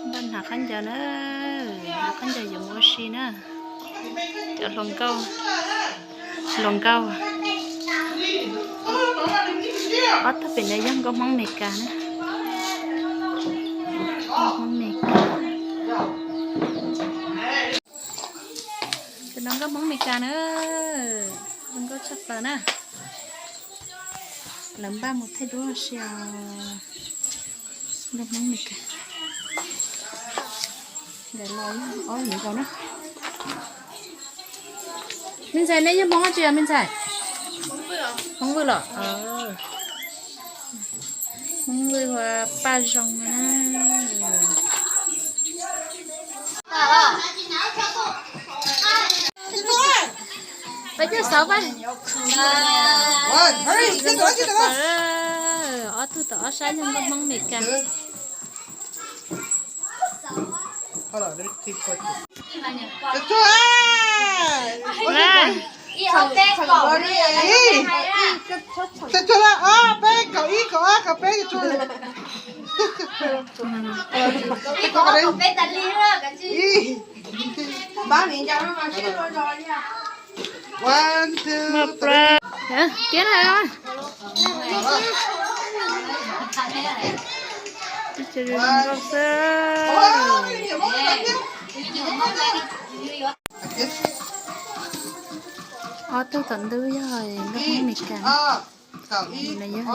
Npaj hnav khaub ncaws na, hnav khaub ncaws yuav mus ua si na. Cov hluas nkauj, hluas nkauj. Ob tug pem no yog nkauj Hmoob Amelikas na. Nkauj Hmoob Amelikas. Cov no nkauj Hmoob Amelikas na, zoo nkauj tshaj plaws na. Lawv npaj mus thaij duab ua si os. Nkauj Hmoob Amelikas. Nkawd los ob viv ncaus na. Me ntxhais, nej yog Hmoob dab tsi os me ntxhais? Hmoob Vwj los? Hmoob Vwj ua Paj Zoo na. Peb coj xauv pab. Ob tug tom ob sab yog nkauj Hmoob Amelikas. Kiag na. Ib co zoo nkauj xwb. Ob tug tom ntug yog nkauj Hmoob Amelikas, no yog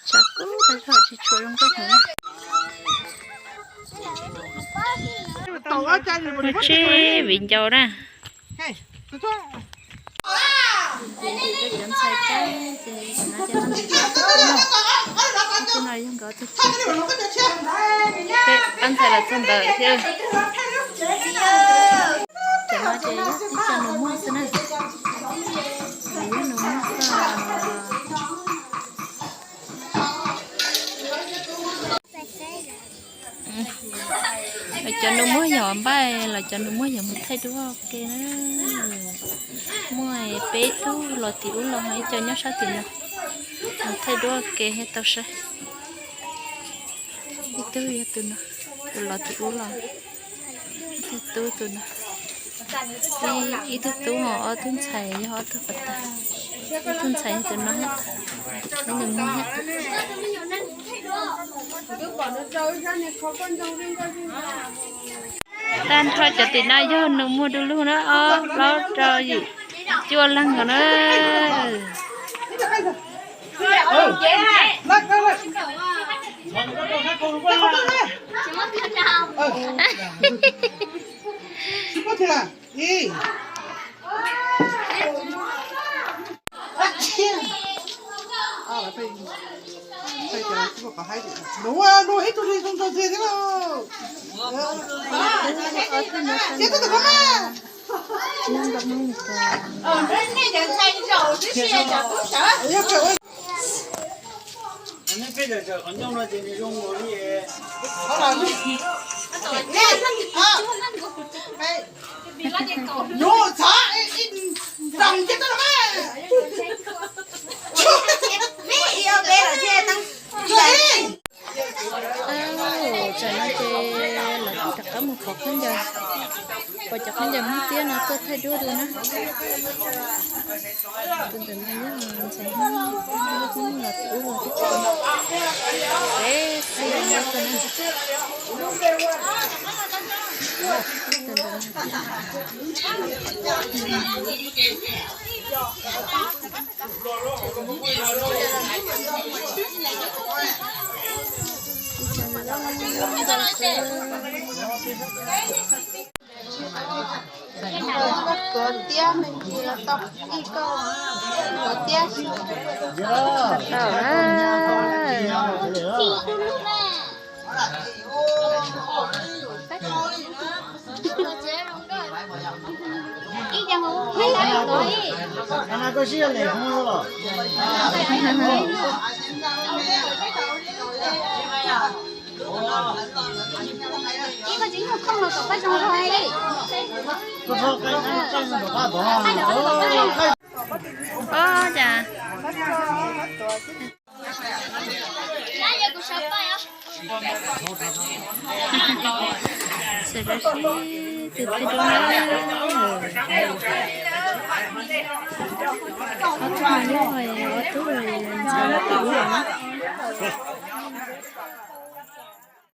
tsam kub qab zog tsis tshua zoo nkauj heev. Ua tseb viv ncaus na. Cov ntxhais tab ces no ces no, no yog nkawd tus, pab ntxhais los txog ntawd thiab. Cov no ces yog tib co nus muag xwb na. Yog nus muag xwb. Los cov nus muag yog npaj, los cov nus muag yog mus thaij duab ua ke na. Muaj peb tug los tim ub los, ib co nyob sab tim no, mus thaij duab ua ke thiaj tau saib. Ib tug yog tus no, tus los tim ub los, ib tug tub tus no. Ib tug tub, ob tug ntxhais yog ob tug pas tas, ib tug ntxhais yog tus no, ib nus muag thiab. Tag nrho cov tim no yog nus muag du lug na, ob plaub rau yim cuaj leeg nkaus na. Tam no ces lawv rov qab mus pov khaub ncaws, pov cov khaub ncaws Hmoob Tiab no tuaj thaij duab dua na. Tus ntawm no yog ntxhais Hmoob, Hmoob los tim ub los tib co, peb xwb no na. Koj tuav tiab me ntsis los tau, ib koj tuav tiab. Tau na. Ib koj tsis nyuag khoom los kom pab zoo zog li. Ov, cas sawv daws sib tw pheej dua na. Ob tug, ob tug ntxhais no tau ub los na.